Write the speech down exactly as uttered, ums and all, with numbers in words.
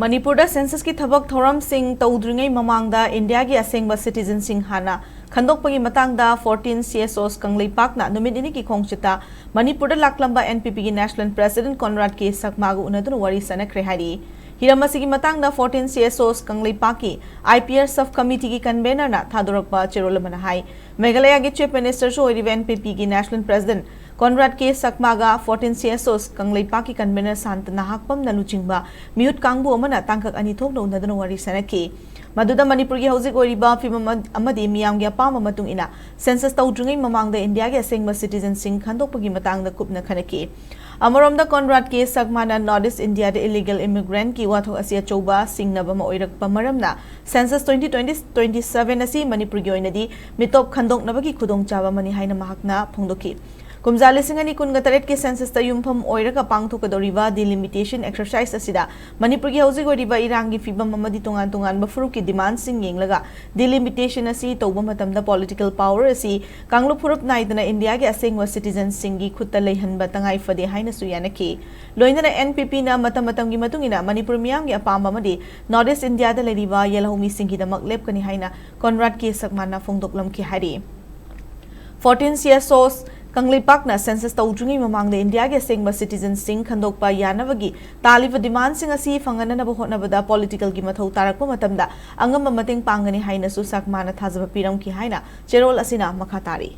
ꯃꯅꯤꯄꯨꯔꯗ ꯁꯦꯟꯁꯁꯀꯤ ꯊꯕꯛ ꯊꯧꯔꯝꯁꯤꯡ ꯇꯧꯗ꯭ꯔꯤꯉꯩ ꯃꯃꯥꯡꯗ ꯏꯟꯗꯤꯌꯥꯒꯤ ꯑꯁꯦꯡꯕ ꯁꯤꯇꯤꯖꯟꯁꯤꯡ ꯍꯥꯟꯅ ꯈꯟꯗꯣꯛꯄꯒꯤ ꯃꯇꯥꯡꯗ ꯐꯣꯔꯇꯤꯟ ꯁꯤ ꯑꯦꯁ ꯑꯣꯁ ꯀꯪꯂꯩꯄꯥꯛꯅ ꯅꯨꯃꯤꯠ ꯅꯤꯅꯤꯒꯤ ꯈꯣꯡꯆꯠꯇ ꯃꯅꯤꯄꯨꯔꯗ ꯂꯥꯛꯂꯝꯕ ꯑꯦꯟ ꯄꯤ ꯄꯤꯒꯤ ꯅꯦꯁꯅꯦꯜ ꯄ꯭ꯔꯦꯁꯤꯗꯦꯟꯠ ꯀꯣꯟꯔꯥꯗ ꯀꯦ ꯁꯛꯃꯥꯒ ꯎꯅꯗꯨꯅ ꯋꯥꯔꯤ ꯁꯥꯅꯈ꯭ꯔꯦ ꯍꯥꯏꯔꯤ꯫ ꯍꯤꯔꯝ ꯑꯁꯤꯒꯤ ꯃꯇꯥꯡꯗ ꯐꯣꯔꯇꯤꯟ ꯁꯤ ꯑꯦꯁ ꯑꯣꯁ ꯀꯪꯂꯩꯄꯥꯛꯀꯤ ꯑꯥꯏ ꯄꯤ ꯑꯥꯔ ꯁꯕ ꯀꯃꯤꯇꯤꯒꯤ ꯀꯟꯚꯦꯅꯔꯅ ꯊꯥꯗꯣꯔꯛꯄ ꯆꯦꯔꯣꯜ ꯑꯃꯅ ꯍꯥꯏ꯫ ꯃꯦꯘꯥꯂꯌꯥꯒꯤ ꯆꯤꯐ ꯃꯤꯅꯤꯁꯇꯔꯁꯨ ꯑꯣꯏꯔꯤꯕ ꯑꯦꯟ ꯄꯤ ꯄꯤꯒꯤ ꯅꯦꯁꯅꯦꯜ ꯄ꯭ꯔꯦꯁꯤꯗꯦꯟꯠ ꯀꯣꯟꯔꯥꯗ ꯀꯦ ꯁꯛꯃꯥꯒ ꯐꯣꯔꯇꯤꯟ ꯁꯤ ꯑꯦꯁ ꯑꯣꯁ ꯀꯪꯂꯩꯄꯥꯛꯀꯤ ꯀꯟꯚꯦꯅꯔ ꯁꯥꯟꯇ ꯅꯍꯥꯛꯄꯝꯅ ꯂꯨꯆꯤꯡꯕ ꯃꯤꯍꯨꯠ ꯀꯥꯡꯕꯨ ꯑꯃꯅ ꯇꯥꯡꯀꯛ ꯑꯅꯤ ꯊꯣꯛꯅ ꯎꯅꯗꯨꯅ ꯋꯥꯔꯤ ꯁꯥꯅꯈꯤ꯫ ꯃꯗꯨꯗ ꯃꯅꯤꯄꯨꯔꯒꯤ ꯍꯧꯖꯤꯛ ꯑꯣꯏꯔꯤꯕ ꯐꯤꯕꯝ ꯑꯃ-, ꯑꯃꯗꯤ ꯃꯤꯌꯥꯝꯒꯤ ꯑꯄꯥꯝꯕ ꯃꯇꯨꯡ ꯏꯟꯅ ꯁꯦꯟꯁꯁ ꯇꯧꯗ꯭ꯔꯤꯉꯩ ꯃꯃꯥꯡꯗ ꯏꯟꯗꯤꯌꯥꯒꯤ ꯑꯁꯦꯡꯕ ꯁꯤꯇꯤꯖꯟꯁꯤꯡ ꯈꯟꯗꯣꯛꯄꯒꯤ ꯃꯇꯥꯡꯗ ꯀꯨꯞꯅ ꯈꯟꯅꯈꯤ꯫ ꯑꯃꯔꯣꯝꯗ ꯀꯣꯟꯔꯥꯗ ꯀꯦ ꯁꯛꯃꯥꯅ ꯅꯣꯔꯠ ꯏꯁ ꯏꯟꯗꯤꯌꯥꯗ ꯏꯂꯤꯒꯦꯜ ꯏꯃꯤꯒ꯭ꯔꯦꯟꯠꯀꯤ ꯋꯥꯊꯣꯛ ꯑꯁꯤ ꯑꯆꯧꯕ ꯁꯤꯡꯅꯕ ꯑꯃ ꯑꯣꯏꯔꯛꯄ ꯃꯔꯝꯅ census twenty twenty, twenty seven ꯑꯁꯤ ꯃꯅꯤꯄꯨꯔꯒꯤ ꯑꯣꯏꯅꯗꯤ ꯃꯤꯇꯣꯞ ꯈꯟꯗꯣꯛꯅꯕꯒꯤ ꯈꯨꯗꯣꯡꯆꯥꯕ ꯑꯃꯅꯤ ꯍꯥꯏꯅ ꯃꯍꯥꯛꯅ ꯐꯣꯡꯗꯣꯛꯈꯤ꯫ ꯀꯨꯝꯖꯥ ꯂꯤꯁꯤꯡ ꯑꯅꯤ ꯀꯨꯟꯒ ꯇꯔꯦꯠꯀꯤ ꯁꯦꯟꯁꯁꯇ ꯌꯨꯝꯐꯝ ꯑꯣꯏꯔꯒ ꯄꯥꯡꯊꯣꯛꯀꯗꯧꯔꯤꯕ ꯗꯤꯂꯤꯃꯤꯇꯦꯁꯟ ꯑꯦꯛꯁꯔꯁꯥꯏꯁ ꯑꯁꯤꯗ ꯃꯅꯤꯄꯨꯔꯒꯤ ꯍꯧꯖꯤꯛ ꯑꯣꯏꯔꯤꯕ ꯏꯔꯥꯡꯒꯤ ꯐꯤꯕꯝ ꯑꯃꯗꯤ ꯇꯣꯉꯥꯟ ꯇꯣꯉꯥꯟꯕ ꯐꯨꯔꯨꯞꯀꯤ ꯗꯤꯃꯥꯟꯁꯤꯡ ꯌꯦꯡꯂꯒ ꯗꯤꯂꯤꯃꯤꯇꯦꯁꯟ ꯑꯁꯤ ꯇꯧꯕ ꯃꯇꯝꯗ ꯄꯣꯂꯤꯇꯤꯀꯦꯜ ꯄꯥꯋꯔ ꯑꯁꯤ ꯀꯥꯡꯂꯨꯞ ꯐꯨꯔꯨꯞ ꯅꯥꯏꯗꯅ ꯏꯟꯗꯤꯌꯥꯒꯤ ꯑꯁꯦꯡꯕ ꯁꯤꯇꯤꯖꯟꯁꯤꯡꯒꯤ ꯈꯨꯠꯇ ꯂꯩꯍꯟꯕ ꯇꯉꯥꯏ ꯐꯗꯦ ꯍꯥꯏꯅꯁꯨ ꯌꯥꯅꯈꯤ꯫ ꯂꯣꯏꯅꯅ ꯑꯦꯟ ꯄꯤ ꯄꯤꯅ ꯃꯇꯝ ꯃꯇꯝꯒꯤ ꯃꯇꯨꯡ ꯏꯟꯅ ꯃꯅꯤꯄꯨꯔ ꯃꯤꯌꯥꯝꯒꯤ ꯑꯄꯥꯝꯕ ꯑꯃꯗꯤ ꯅꯣꯔꯠ ꯏꯁ ꯏꯟꯗꯤꯌꯥꯗ ꯂꯩꯔꯤꯕ ꯌꯦꯜꯍꯧꯃꯤꯁꯤꯡꯒꯤꯗꯃꯛ ꯂꯦꯞꯀꯅꯤ ꯍꯥꯏꯅ ꯀꯣꯟꯔꯥꯗ ꯀꯦ ꯁꯛꯃꯥꯅ ꯐꯣꯡꯗꯣꯛꯂꯝꯈꯤ ꯍꯥꯏꯔꯤ꯫ ꯐꯣꯔꯇꯤꯟ ꯁꯤ ꯑꯦꯁ ꯑꯣꯁ ꯀꯪꯂꯩꯄꯥꯛꯅ ꯁꯦꯟꯁꯁ ꯇꯧꯗ꯭ꯔꯤꯉꯩ ꯃꯃꯥꯡꯗ ꯏꯟꯗꯤꯌꯥꯒꯤ ꯑꯁꯦꯡꯕ ꯁꯤꯇꯤꯖꯟꯁꯤꯡ ꯈꯟꯗꯣꯛꯄ ꯌꯥꯅꯕꯒꯤ ꯇꯥꯜꯂꯤꯕ ꯗꯤꯃꯥꯟꯁꯤꯡ ꯑꯁꯤ ꯐꯪꯍꯟꯅꯅꯕ ꯍꯣꯠꯅꯕꯗ ꯄꯣꯂꯤꯇꯤꯀꯦꯜꯒꯤ ꯃꯊꯧ ꯇꯥꯔꯛꯄ ꯃꯇꯝꯗ ꯑꯉꯝꯕ ꯃꯇꯦꯡ ꯄꯥꯡꯒꯅꯤ ꯍꯥꯏꯅꯁꯨ ꯁꯛꯃꯥꯅ ꯊꯥꯖꯕ ꯄꯤꯔꯝꯈꯤ ꯍꯥꯏꯅ ꯆꯦꯔꯣꯜ ꯑꯁꯤꯅ ꯃꯈꯥ ꯇꯥꯔꯤ꯫